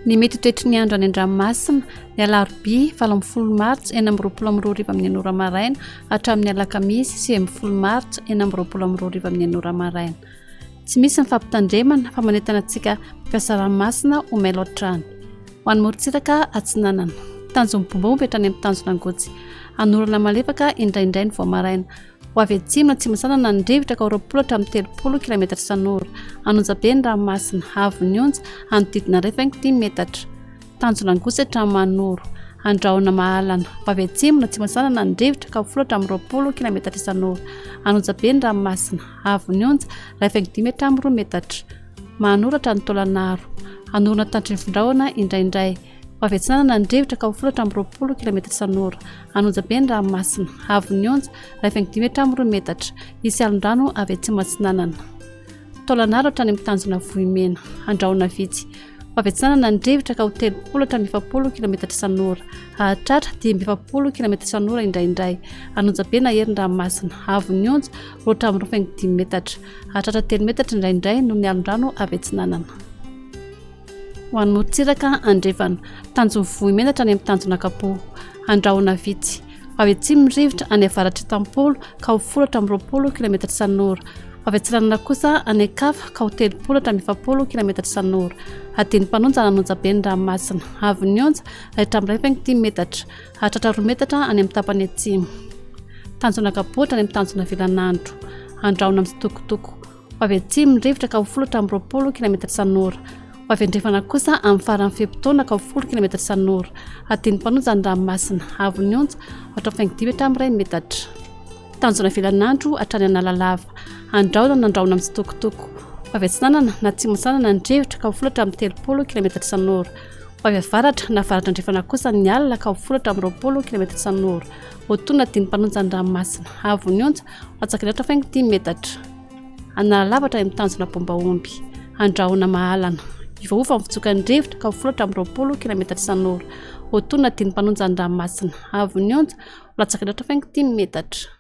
Ny mety ho toetry ny andro any an-dranomasina, ny alarobia 18 martsa 2026 amin'ny enina ora maraina hatramin'ny alakamisy 19 martsa 2026 amin'ny enina ora maraina. Tsy misy ny fampitandremana fa manentana antsika mpampiasa ranomasina ho mailo hatrany. Ho an'ny morontsiraka atsinanana. Tanjon'ny bombomby hatrany amin'ny tanjona Angotsy. Hanorana malefaka indraindray ny vao maraina. Ho avy atsimo na atsimo-atsinanana ny rivotra ka ho 20 hatramin'ny 30 kilaometatra isan'ora. An'Onjabe ny ranomasina, avo ny onja, hanodidina 1,5 metatra. Tanjona Angotsy hatramin'ny Mahanoro. Andrahona Mahalana. Ho avy atsimo na atsimo-atsinanana ny rivotra ka ho 10 hatramin'ny 20 kilaometatra isan'ora. An'Onjabe ny ranomasina, avo ny onja, 1,5 hatramin'ny 2 metatra. Mahanoro hatrany Taolagnaro. Hanorina tandrifindrahona indraindray. Ho avy atsinanana ny rivotra ka ho folo hatramin'ny 20 kilaometatra isan'ora. An'Onjabe ny ranomasina. Haavon'ny onja, 1,5 hatramin'ny 2 metatra. Hisy alon-drano avy atsimo atsinanana. Taolagnaro hatrany amin'ny tanjona Vohimena. Andrahona vitsy. Ho avy atsinanana ny rivotra ka ho 30 hatramin'ny 40 kilaometatra isan'ora. Hahatratra 45 kilaometatra isan'ora indraindray. An'Onjabe nahery ny ranomasina. Haavon'ny onja, 2 hatramin'ny 2,5 metatra. Hahatratra 3 metatra indraindray noho ny alon-drano avy atsinanana. Ho an'ny morontsiraka andrefana, tanjon'ny Vohimena hatrany amin'ny tanjona Ankapoho. Andrahona vitsy. Ho avy atsimo ny rivotra any avaratr'Itampolo ka ho folo hatramin'ny 20 kilaometatra isan'ora. Ho avy atsinanana kosa any Ankafa ka ho 30 hatramin'ny 40 kilaometatra isan'ora. Hadin'ny mpanonja an'Anonjabe ny ranomasina. Haavon'ny onja, hatramin'ny 1,5 metatra. Hahatratra 2 metatra any amin'ny tapany atsimo. Tanjona Ankapoho hatrany amin'ny tanjona Vilanandro. Andrahona mitsitokotoko. Ho avy atsimo ny rivotra ka ho folo hatramin'ny 20 kilaometatra isan'ora. Ho avy andrefana kosa amin'ny faran'ny fe-potoana ka ho folo kilaometatra isan'ora. Hadin'ny mpanonja ny ranomasina. Haavon'ny onja, hatramin'ny faingo dimy hatramin'ny iray metatra. Tanjona velan'andro hatrany Analalava. Andrahona na andrahona mitsitokotoko. Ho avy atsinanana na atsimo atsinanana ny rivotra ka ho folo hatramin'ny 30 kilaometatra isan'ora. Ho avy avaratra na avaratra andrefana kosa ny alina ka ho folo hatramin'ny 20 kilaometatra isan'ora. Ho tonina hadin'ny mpanonja ny ranomasina. Haavon'ny onja, Latsaka faingo dimy metatra. Analalava hatrany amin'ny tanjona bomba omby. Andrahona mahalana. Hiovaova ny fitsokan'ny rivotra ka ho folo hatramin'ny 20 kilaometatra isan'ora. Ho tonina dimy mpanonja ny ranomasina. Haavon'ny onja, ho latsaka faingo dimy metatra.